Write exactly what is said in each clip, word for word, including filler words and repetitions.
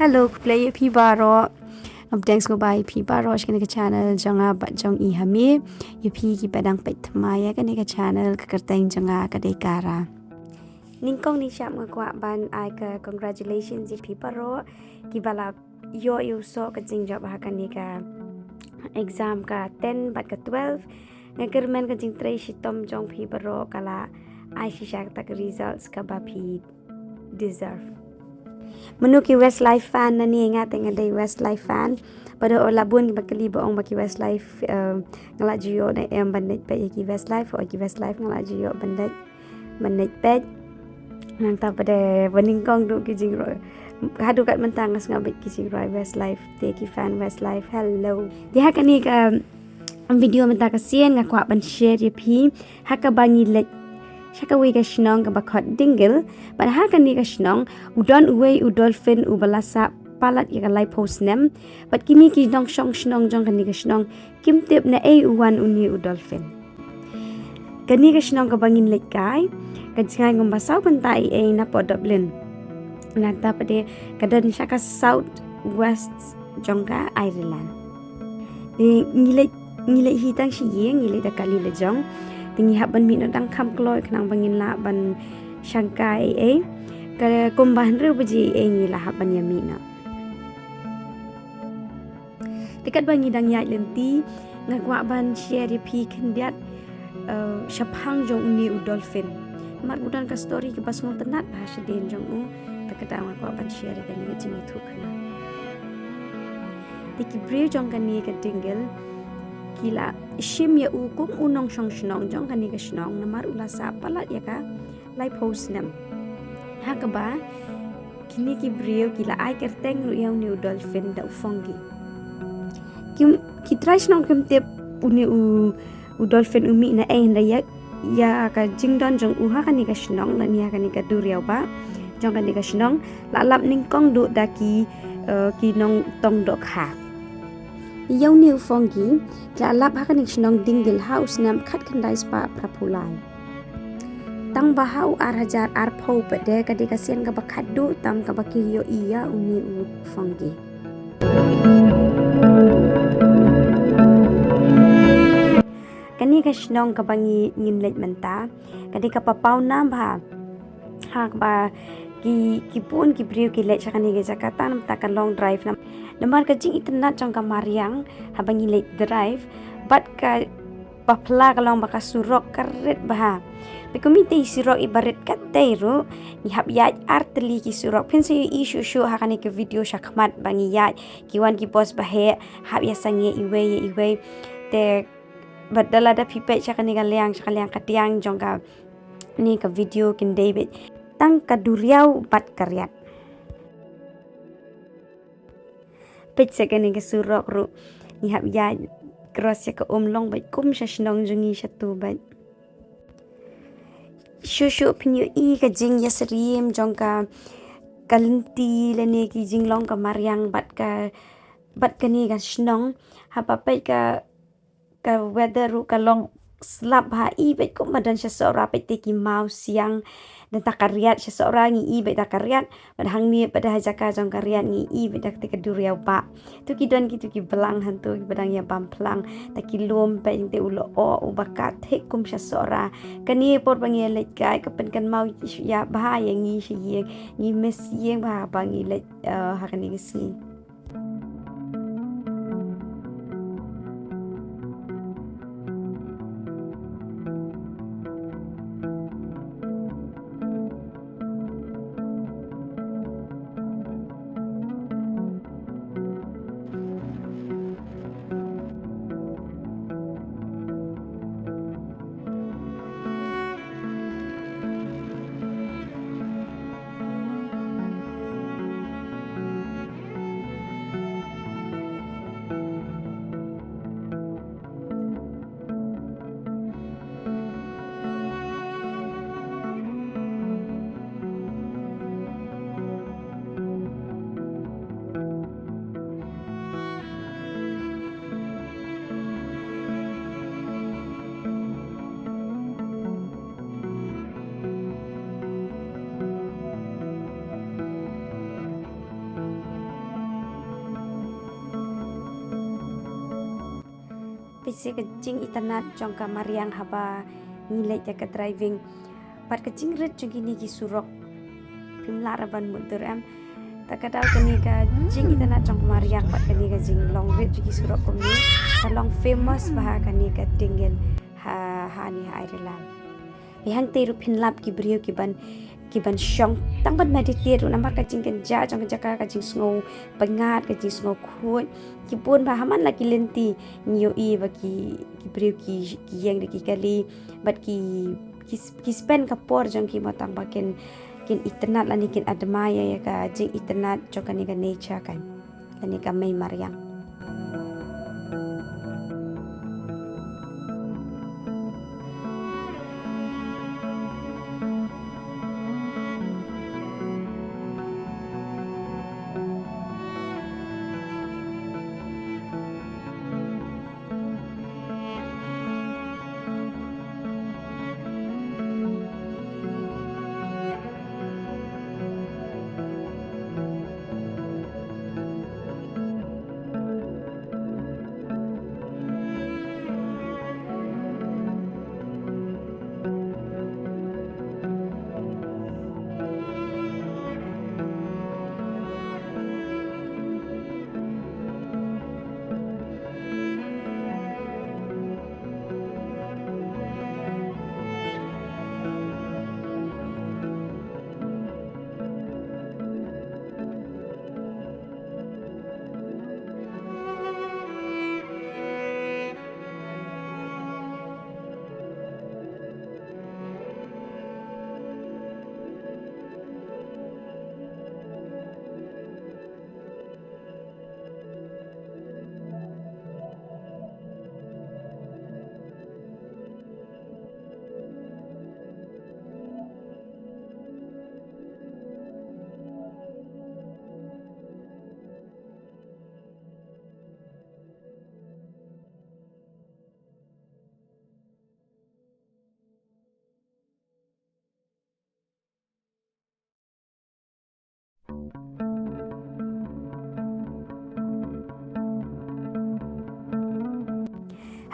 Hello, khublei ïa phi baroh. Ngam deng sngewbha ïa phi baroh sha kane ka channel jong nga bad jong i Hami. Ïa phi kiba dang peit thymmai ïa kane ka channel, ka kyrteng jong nga ka dei Kara. Nyngkong nyngkong nga kwah ban ai ka congratulations ïa phi baroh kiba la ïoh ïa u soh ka jingjop ha kane ka exam ka ten bad ka twelve. Nga kyrmen ka jingtrei shitom jong phi baroh ka la ai shisha kata ka results kaba phi deserve. Mano ki Westlife fan? Nangne nga te nga dei Westlife fan. Bad hooid la bun kiba kylli ba ong ba ki Westlife, eh, nga la ju ïoh ne em ban leit peit ïa ki Westlife, hooid ki Westlife nga la ju ïoh ban leit, ban leit peit. Nangta pat de ba nyngkong duh ki jingrwai. Haduh katne mynta nga sngap beit ki jingrwai Westlife, te ki fan Westlife, hello. Te ha kane ka video mynta ka sien nga kwah ban share ïa phi ha kaba ngi leit sha kawei ka shnong kaba khot Dingle. Bad ha kane ka shnong u don uwei u dolphin uba la sah palat ïa ka laiphew snem. Bad kine ki nongshong shnong jong kane ka shnong kim tip naei u wan une u dolphin. Kane ka shnong kaba ngin leit kai, ka jngai kumba saw kynta eiei napoh Dublin. Nangta pat de ka don sha ka south west jong ka Ireland. Te ngi leit, ngi leit hi tang shi ïing, ngi leit da kali la jong. Te ngi hap ban mih noh dang kham kloi khnang ba ngin lah ban shang kai eiei. Ka kumba hynriew baje eiei ngi la hap ban ïa mih noh. Te katba ngi dang ïaid lynti, nga kwah ban share ïa phi khyndiat, eh, shaphang jong une u dolphin. Namar u don ka story kaba sngewtynnat bha shadien jong u, te kata nga kwah ban share ïa kane ka jingïathuhkhana. Te ki briew jong kane ka Dingle ki la shim ïa u kum u nongshong shnong jong kane ka shnong namar u la sah palat ïa ka laiphew snem. Ha kaba kine ki briew ki la ai kyrteng ruh ïa une u dolphin da u Fongi. Ki, ki trai shnong kim tip une u, u dolphin u mih naei, hynrei ïa, ïa ka jingdon jong u ha kane ka shnong lane ha kane ka duriaw ba jong kane ka shnong la lap nyngkong duh da ki, eh, ki nongtong dohkha. Ïa une u Fongi ki la lap ha kane ka shnong Dingle ha u snem khatkhyndai spah phraphew lai. Tang ba ha u ar hajar arphew pat de ka dei ka sien kaba khatduh tam kaba ki ïohi ïa une u Fongi. Kane ka shnong kaba ngi, ngin leit mynta ka dei kaba pawnam bha. Ha kaba ki, ki bun ki briew ki leit sha kane ka jaka tang namar ka long drive, namar ka jingitynnat jong ka mariang haba ngi leit drive bad ka ba pla ka long ba ka surok ka rit bha. Peit kum ite i surok iba rit katei ruh, ngi hap ïaid ar tylli ki surok. Phin sa ïohi shuh shuh ha kane ka video shakhmat ba ngi ïaid, ki wan ki bos ba heh, hap ïa sangeh iwei ïa iwei. Te bad da lada phi peit sha kane ka liang, sha ka liang kadiang jong kane ka video kin dei beit tang ka duriaw bad ka riat. Peit sha kane ka surok ruh ngi hap ïaid cross ïa ka um, long beit kum sha shnong jong ngi shatu beit. Shuh shuh phin ïohi ka jingïasyriem jong ka, ka lynti lane ki jinglong ka mariang bad ka, bad kane ka shnong. Haba peit ka, ka weather ruh ka long slap bha, i beit kumba don sha Sohra, peit te ki maw siang. Nangta ka riat sha Sohra ngi i beit da ka riat, bad hangne pat da ha jaka jong ka riat ngi i beit da kata ka duriaw ba. To ki don kito ki blang hangto kiba dang ïa bam phlang, da ki lum, peit te u lyoh uba ka thik kum sha Sohra. Kane por ba ngi leit kai ka pynkynmaw ïa bha ïa ngi sha ïing, ngi miss ïing bha ba ngi leit, eh, ha kane ka sngi. Peit seh ka jingitynnad jong ka mariang haba ngi leit ïa ka driving. Bad ka jingrit jong kine ki surok. Phim lah ruh ban mutdur em. Ta ka daw kane ka jingitynnad jong ka mariang bad kane ka jinglong rit jong ki surok kumne. Ka long famous bha kane ka Dingle ha, ha ne ha Ireland. Peit hangtei ruh phin lap ki briew ki ban, ki ban shong tang ban meditate ruh namar ka jingkynjah jong ka jaka, ka jingsngew pyngngad, ka jingsngew khuid. Ki bun bha ha man la ki lynti ngi ïohi ba ki, ki briew ki, ki ïeng da ki kali bad ki, ki, ki spend ka por jong ki mo tang ba kin, kin itynnad lane kin admire ïa ka jingitynnad jong kane ka nature kan. Lane ka mei mariang.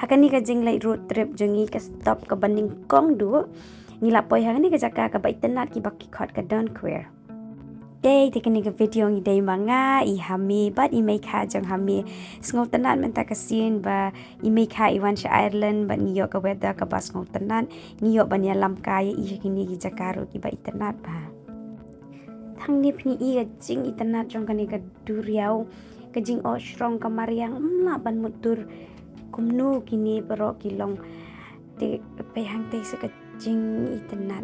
Ha kane ka jingleit road trip jong ngi ka stop kaba nyngkong duh. Ngi la poi ha kane ka jaka kaba itynnad kiba ki khot ka Dun Quair. Te, te kane ka video ngi dei ma nga, i Hami bad i Meikha jong Hami. Sngewtynnad mynta ka sien ba i Meikha i wan sha Ireland bad ngi ïoh ka weather kaba sngewtynnad. Ngi ïoh ban ïalam kai ïa i ha kine ki jaka ruh kiba itynnad bha. Hangne phin i ka jingitynnad jong kane ka duriaw, ka jingohshrong ka mariang, ym lah ban mutdur kumno kine baroh ki long. Te peit hangtei seh ka jingitynnad.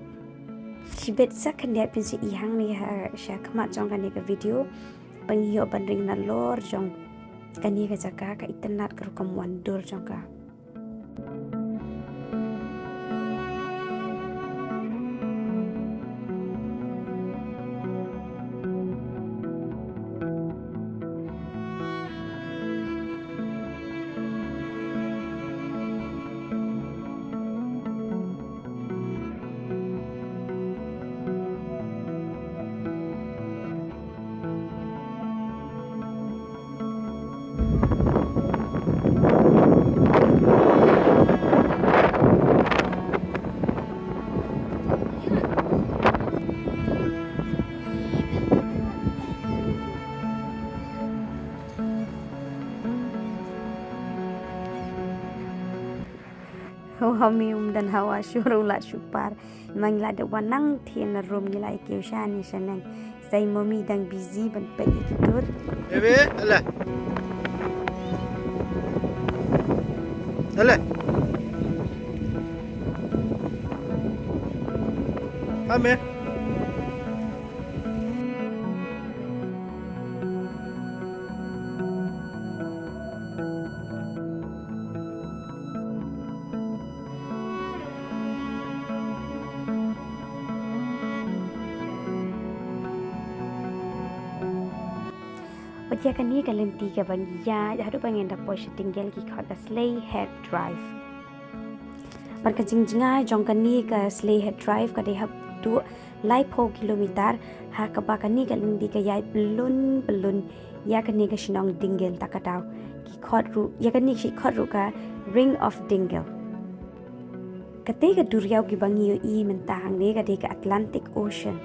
Shibit sa khyndiat phin sa i hangne ha sha khmat jong kane ka video. Ba ngi ïoh ban ring nalor jong kane ka jaka, ka itynnad ka rukom wan dur jong ka. Hami um don hawa shuh ruh la shu par. Ngi la dep wan nang thied na room, ngi la ïa kiew shane shaneng. Sa i mummy dang busy ban peit ïa ki dur. Baby, ale. Ale. Hami. Bad ïa kane ka lynti kaba ngi ïaid haduh ba ngin da poi sha Dingle ki khot ka Slea Head Drive. Bad ka jingjngai jong kane ka Slea Head Drive ka dei haduh laiphew kilometer, ha kaba kane ka lynti ka ïaid pyllun pyllun ïa kane ka shnong Dingle. Ta ka daw ki khot ruh, ïa kane ka shi khot ruh ka Ring of Dingle. Kata ka duriaw kiba ngi ïohi mynta hangne ka dei ka Atlantic Ocean.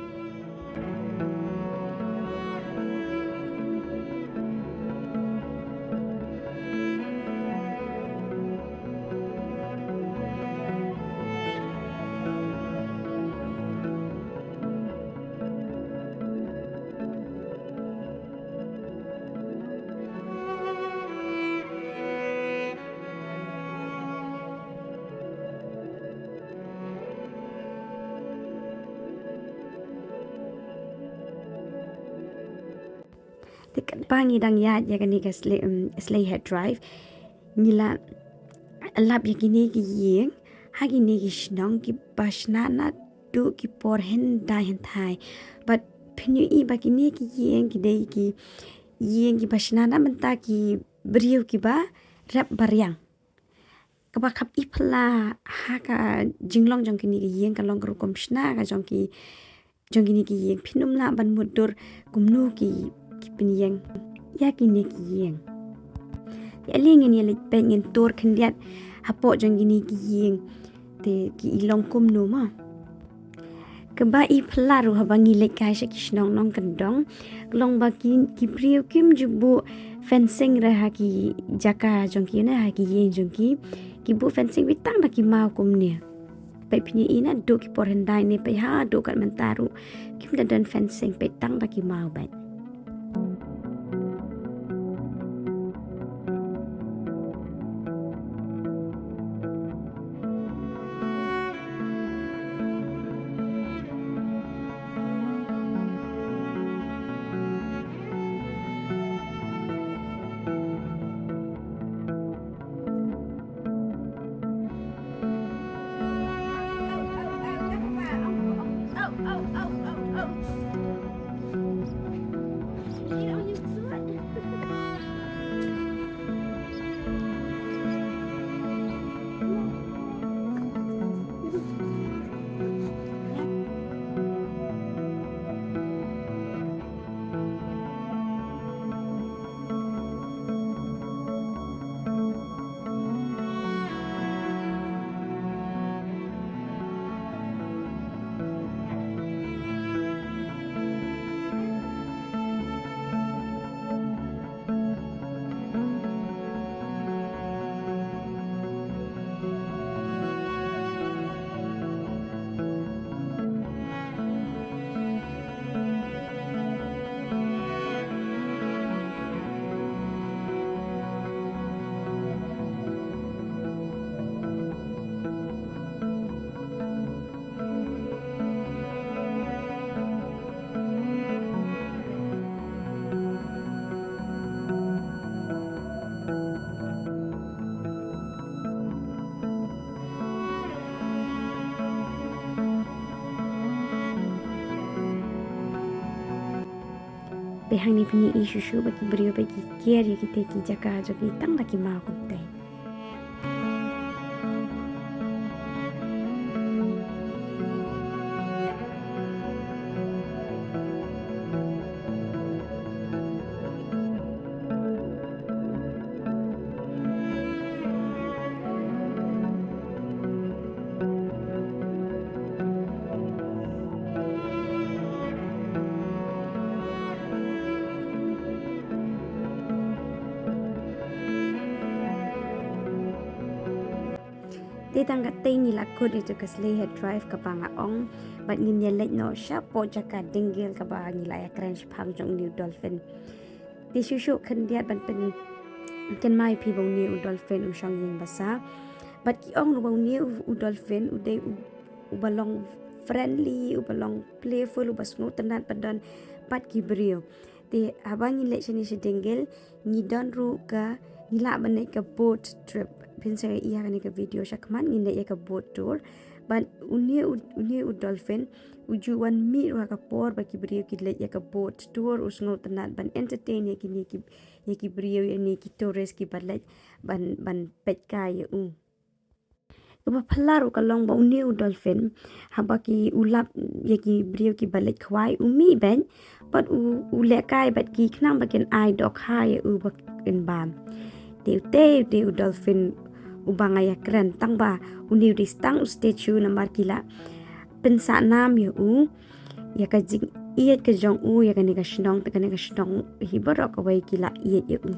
Te katba ngi dang ïaid ïa kane ka Slay, um, Slay Head Drive, ngi la lap ïa kine ki ïing ha kine ki shnong kiba shna naduh ki por hyndai hynthai. Bad phin ïohi ba kine ki ïing ki dei ki ïing kiba shna na bynta ki briew kiba rep ba riang. Kaba khap i phylla ha ka jinglong jong kine ki ïing ka long ka rukom shna ka jong ki, jong kine ki ïing. Phin ym lah ban mutdur kumno ki, ki pynïeng ïa kine ki ïing. Te ale ngin ïa leit peit, ngin tur khyndiat hapoh jong kine ki ïing. Te ki i long kumno ma. Kaba i phylla ruh haba ngi leit kai sha ki shnong nongkyndong, ka long ba ki, ki briew kim ju buh fencing re ha ki jaka jong ki ne, ha ki ïing jong ki. Ki buh fencing beit tang da ki maw kumne. Peit phin ïohi naduh ki por hyndai ne, peit haduh kat mynta ruh kim da don fencing, peit tang da ki maw beit. Te hangne phin ïohi shuh shuh ba ki briew ba ki ker ïa kita ki jaka jong ki tang da ki maw kumta. Te tang katei ngi la kut ïa ka Slay Head Drive kaba nga ong, bad ngin ïa leit noh shapoh jaka Dingle kaba ngi la ïa kren shaphang jong u dolphin. Te shuh shuh khyndiat ban pynkynmaw ïa phi ba une u dolphin u shong ïing basa. Bad ki ong ruh ba une u, u dolphin u dei u, uba long friendly, uba long playful, uba sngewtynnad ba don bad ki briew. Te haba ngi leit shane sha Dingle, ngi don ruh ka, ngi lah ban leit ka boat trip. Phin sa ïohi ha kane ka video shakhmat ngin leit ïa ka boat tour. Bad une u, une u dolphin u ju wan mih ruh ha ka por ba ki briew ki leit ïa ka boat tour, u sngewtynnad ban entertain ïa kine ki, ïa ki briew, ïa kine ki tourist kiba leit ban, ban peit kai ïa u. Kaba phylla ruh ka long ba une u dolphin, haba ki u lap ïa ki briew kiba leit khwai, u mih beit bad u, u lehkai bad ki khnang ba kin ai dohkha ïa u ba kin bam. Te u, te u, te u dolphin uba nga ïakren, tang ba une u dei tang u statue namar ki la pynsah nam ïa u, ïa ka jingïeit ka jong u ïa kane ka shnong, te kane ka shnong hi baroh kawei ki la ïeit ïa u.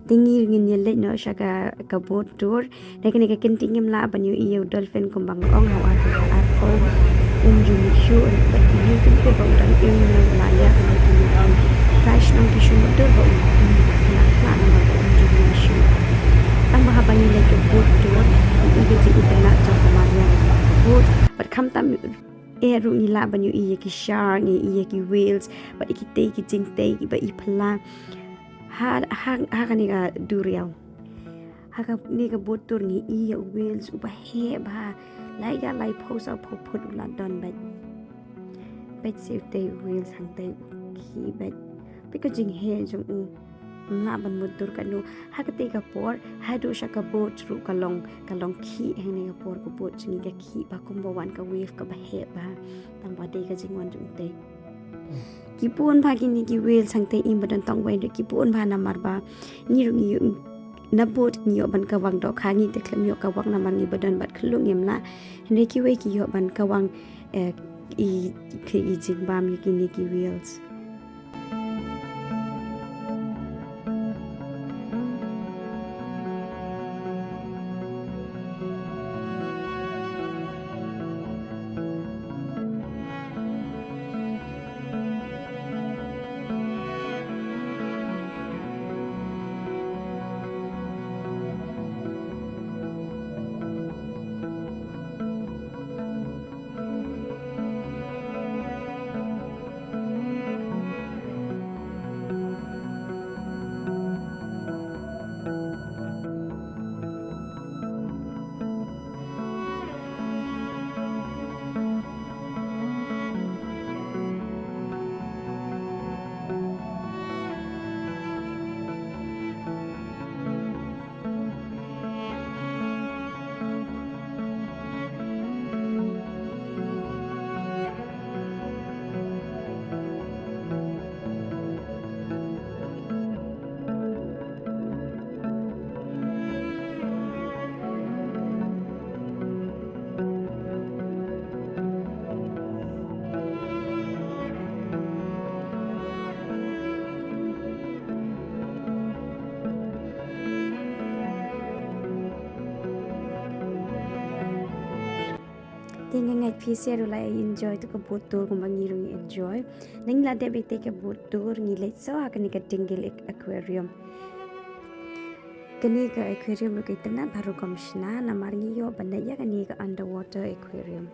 Te ngi ngin ïa leit noh sha ka, ka boat tour. Na kane ka kynti ngim lah ban ïohi ïa u dolphin kumba nga ong, ha u ar, ha u ar, um ju mih shuh, bad ki ïohi kumta ba u dang im, la ïa kane ka, ka shnong ki shu mutdur ba u, um, la khlad namar ba um ju mih shuh. Tang ba haba ngi leit ka boat tour, ngi ïohi ka jingitynnad jong ka mariang ka boat, bad khamtam eh ruh ngi lah ban ïohi ïa ki shark, ngi ïohi ïa ki whales, bad ïa kitei ki jingtei kiba i phylla ha, ha, ha kane ka duriaw. Ha kane ka boat tour ngi ïohi ïa u whales uba heh bha, lai ïa laiphew sawphew phut u la don beit. Beit seh utei u whales hangtei, khih beit. Beit ka jingheh jong u. Ym lah ban mutdur katno. Ha katei ka por, haduh sha ka boat ruh ka long, ka long khih, hangne ka por ka boat jong ngi ka khih bha kumba wan ka wave kaba heh bha. Tang ba dei ka jingwan jong utei. Ki bun bha kine ki whales hangtei, im ba don tang wei, ki bun bha namar ba ngi ruh ngi ïoh, na boat ngi ïoh ban kawang dohkha, ngi te khlem ïoh kawang namar ngi ba don bad khlur, ngim lah. Hynrei kiwei ki ïoh ban kawang, eh, i, ki, i jingbam ïa kine ki whales. Te nga ngeit phi sa ruh la enjoy ïa ka boat tour kumba ngi ruh ngi enjoy. Nangta la dep ïa ka boat tour ngi leit sha kane ka Dingle Aquarium. Kane ka aquarium ruh ka itynnad bha rukom shna namar ngi ïoh ban leit ïa kane ka underwater aquarium.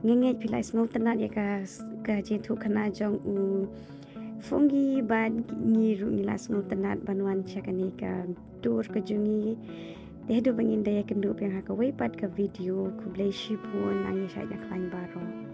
Nga ngeit phi la sngewtynnad ïa ka, ka jingïathuhkhana jong u Fungi bad ngi ruh ngi la sngewtynnad ban wan sha kane ka tour ka jong ngi. Te haduh ba ngin da ïakynduh biang ha kawei pat ka video, khublei shibun, nang ïa shait na khlaiñ baroh.